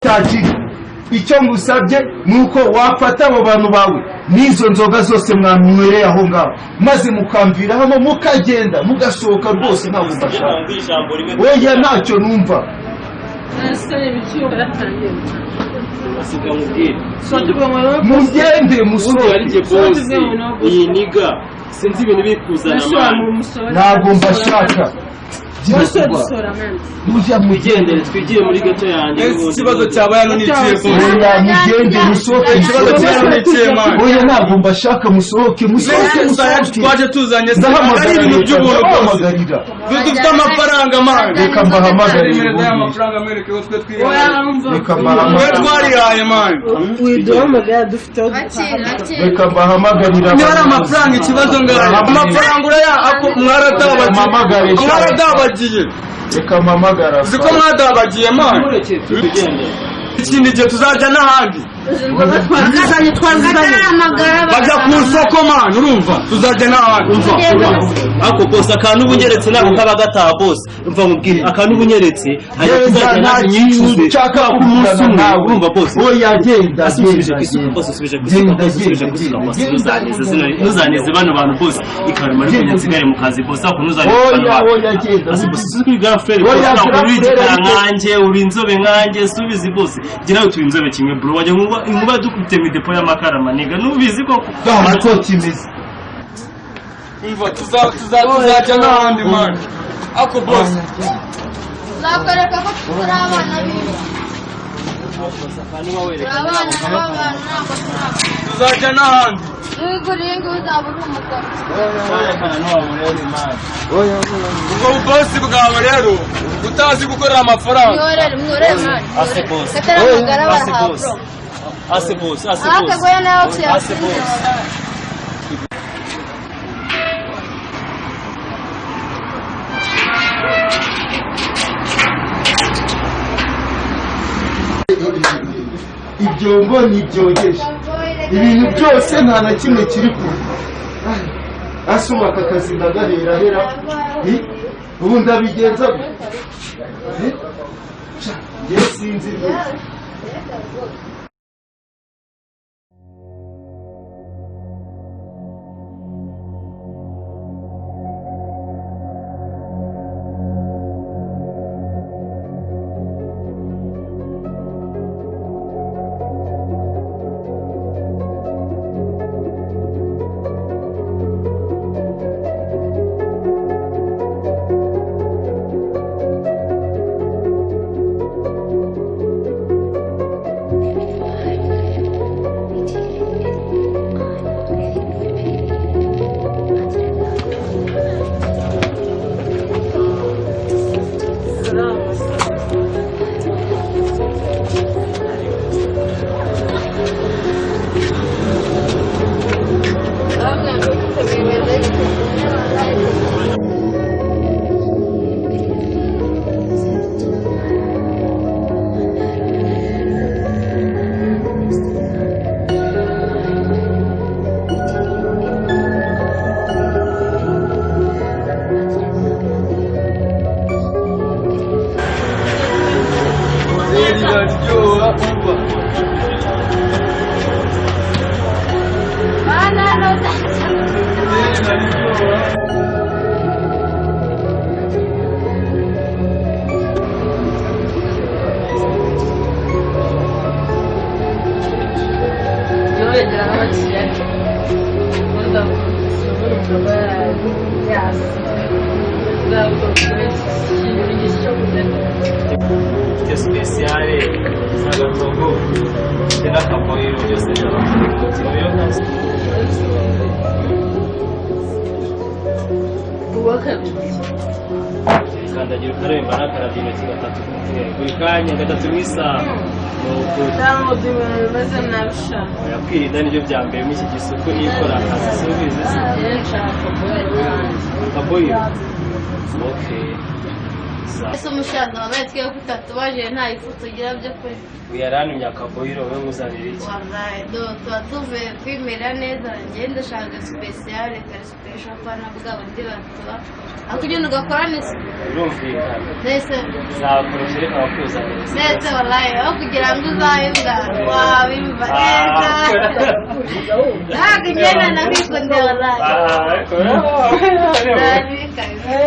Tajiri, icyo ngusabye ni uko wafata abo bantu bawe n'izo nzoga zose mwanywereye aho ngaho, maze mukamvira hano mukagenda mugasohoka rwose, ntabwo mbashaka. Oya, ntacyo numva. Mugende musohoke. Iyi niga sinzi ibintu biri kuzana mani. Ntabwo mbashaka. Mujya mugendere twigire muri gato yanjye. Ikibazo cyabaye hano ni ikihe? Oya, mugende musohoke. Ikibazo cyabaye hano ni ikihe mani? Oya, ntabwo mbashaka, musohoke musohoke musohoke. Twaje tuzanye se ari ibintu by'ubuntu rwose. Dufite amafaranga mani. Reka mbahamagarire. Amafaranga mwereke ko twe twihaye. Reka mbahamagarire. Twe twarihaye mani. Widuhamagara dufite aho. Reka mbahamagarire. Niba ari amafaranga ikibazo ngayo. Amafaranga uraya mwaradabagiye. Mwaradabagiye. Reka mpamagara. Uzi ko mwadabagiye mani. Ikindi gihe tuzajya n'ahandi. Bajya ku isoko mani, urumva tuzajya n'ahandi. Ako bose akantu uba unyeretse ntabwo kaba gataha bose. Umva nkubwire, akantu uba unyeretse hajya tuzajya nta kintu nshaka umunsi kuvugana umwe nawe. Urumva bose? Oya, genda. Asubije Genda ku isuka genda. bose, usubije ku isuka Genda bose, usubije genda ku isuka genda bose. genda. Ntuzaneze bano bantu bose ikaruma ariko Genda. nsigare mu kazi bose ako ntuzaneze bano Oya bantu. oya, genda. Asi bose uzi kuri girlfriend Oya, bose ntabwo uri girlfriend igikara ariko- nkanjye, uri inzobe nkanjye, subizi bose njye nawe turi inzobe kimwe bro, wajya nkuba inkuba dukubite mu idepo y'amakara maniga nubizi koko. Dore uko kimeze. Umva tuzajya n'ahandi mani. Ako bose. Uzakwereka ko turi abana b'imana. Turi abana b'abantu, ntabwo turi abana. Tuzajya n'ahandi. Nugura iyi ngiyi uzaba uri umugabo. Ubwo bubosi bwawe rero utazi gukorera amafaranga. Mworere mworere mani. Ase bose. Katari amagara Ase barahawe bose. bro. Ase bose, ase Aka bose. goya nawe Ase tuyasinze. bose. Ibyombo ntibyogeje, ibintu byose nta na kimwe kiri kure. Asuma aka kazi ndagaherahera. Ubu ndabigenza gute? Sha, njye sinzi rwose. Iraryoha umva. Iraryoha. Mfite spesiyale z'agatogo mfite n'akaboyiro byose ndabakora. Kandagira ukarabe mba nakarabye intoki gatatu buri kanya, gatatu mu isaha ni ukuri. Oya, kwirinda nibyo bya mbere muri iki gisuku nikora akazi subizi se. Kaboyiro, okay. Ese umusaza wabaye twe kutatubaje nta ifu tugira byo kuri. Uyarantumye akaboyiro wowe nkuzanira iki? Wallahi do tuba tuvuye kwimera neza, njye ndashaka special kare special kwa nabwo abandi batuba. Ariko ugenda ugakora neza. Birumvikana. Mbese Zakoroshe reka bakuzanira. ndetse wallahi aho kugira ngo uzahembwa wabimva neza. Ntabwo ngenda nakwikundira wallahi. Ariko Nabikaze.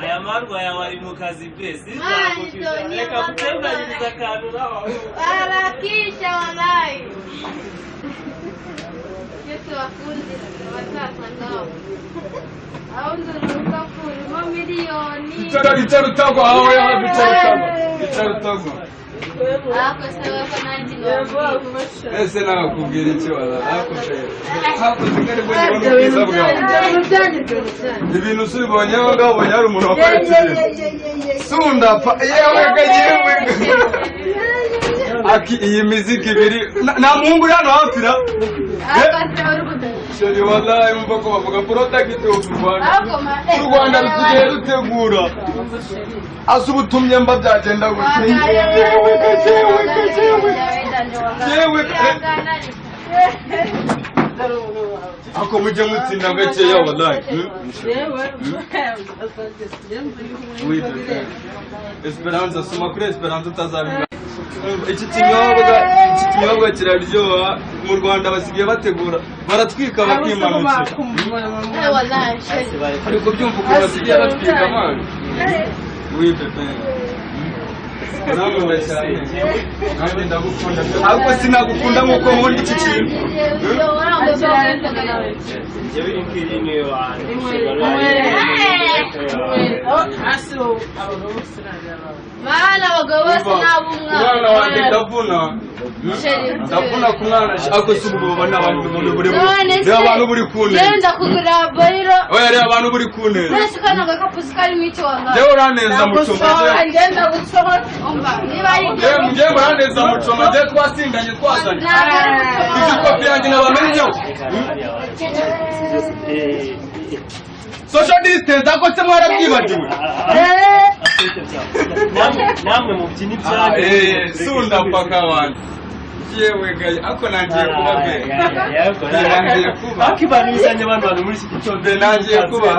Aya marwa yawe ari mu kazi pe Mani, Tony, reka kutenganyiriza akantu nawe. Harakisha wallahi. Iyo tubakundira tubatasa ngaho. Aho nzuruka kurimo miliyoni. Icara icara utagwa aho yahaga icara utagwa icara utagwa. Ariko se we ko nanjye nobwira. Ese nakubwira iki wala nakubwira hakoze ko aribwo ngibona ubwiza bwawe. Ibintu usubibonye aho ngaho ubonye hari umuntu waparitse ibintu sundapfa yewe ga yewe ga. Aki iyi miziki ibiri nta muhungu uri hano hafi ra. Ariko se uri kudaha. Sheri wallahi umva ko bavuga protect of Rwanda. Ariko ma U Rwanda rusigaye rutegura asa ubutumye mba byagenda gute yewe ga yewe ga yewe yewe ako mujye mutsinda gakeya wallahi. Oui, bébé. Esperanza soma kuri Esperanza utazabimba. Iki kinyobwa kiraryoha mu Rwanda basigaye bategura baratwika bakimanukira. Ariko byumva ukuntu basigaye batwika amana. Oui, bébé. Urankunda cyane nanjye ndagukunda ariko sinagukunda nk'uko nkunda iki kintu. Njyewe iyi ngiyi niyo wanjye. Mana abagabo bose n'ab'umwana. Umwana wanjye ndavuna ndavuna ku mwana ariko si ubu ubona abantu buri None se reba abantu buri kuneza. Genda kugura boyiro. Oya reba abantu buri kuneza. None se kano gakapusi karimo icyo wallahi. Njyewe uraneza mucoma ngenda gusohora. Umva niba ari njyewe muraneza mucoma njyewe twasindanye twazanye. Ntabwo ari mucoma. Izi kopi yanjye nabamenyeho. Social distance ako se mwarabyibagiwe. Namwe mubyina ibyanyu. Sundapaka wanjye yewe gaye ako nangiye kuba be nangiye kuba Ariko ibintu bizanye abantu bantu muri iki gitondo. Be nangiye kuba.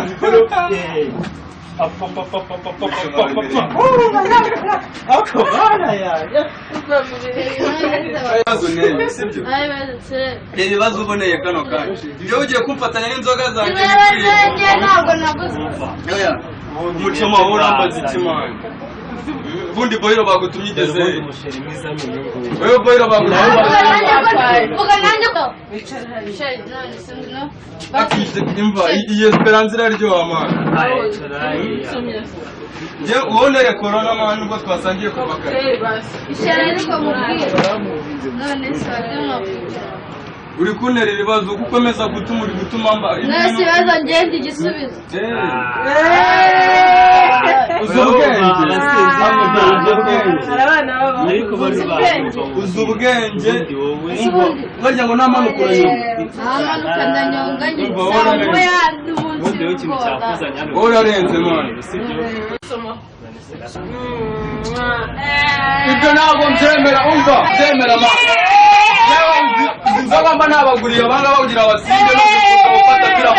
Ako bana yanjye. Ibibazo neye sibyo reba ibibazo uboneye kano kanya iyo ugiye kumfatanya n'inzoga zanjye bikwiye. Ntabwo naguze. Oya umucoma wowe urambaza iki mwana ubundi boyiro bagutumye igeze he? Umusheri mwiza ni uyu nguyu. Wewe boyiro bagutumye. Vuga nanjye ko. None se ngwino. Akije imva iyi Esperanza iraryoha mwana. Njye ubonere corona mwana ubwo twasangiye kuva kare. Icara ariko mubwire. None se wajya mwakwicara. Uri kuntera ibibazo kuko ukomeza gutuma uri gutuma mba. None se ibibazo ngende igisubizo. Uzi ubwenge. Ariko bari bakumva. Uzi ubwenge. Ese ubundi. Barya ngo namanuka uranyonga. Namanuka ndanyonga njye. Umva, wowe urarenze. Moya n'umunsi Ubundi wowe ikintu w'ubwoba. cyakuzanye hano. Wowe urarenze mwana. Sibyo? Ibyo ntabwo mbyemera umva mbyemera mwana. Yewe izi nzoga mba nabaguriye abanga bagira basinde no gufata gufata kira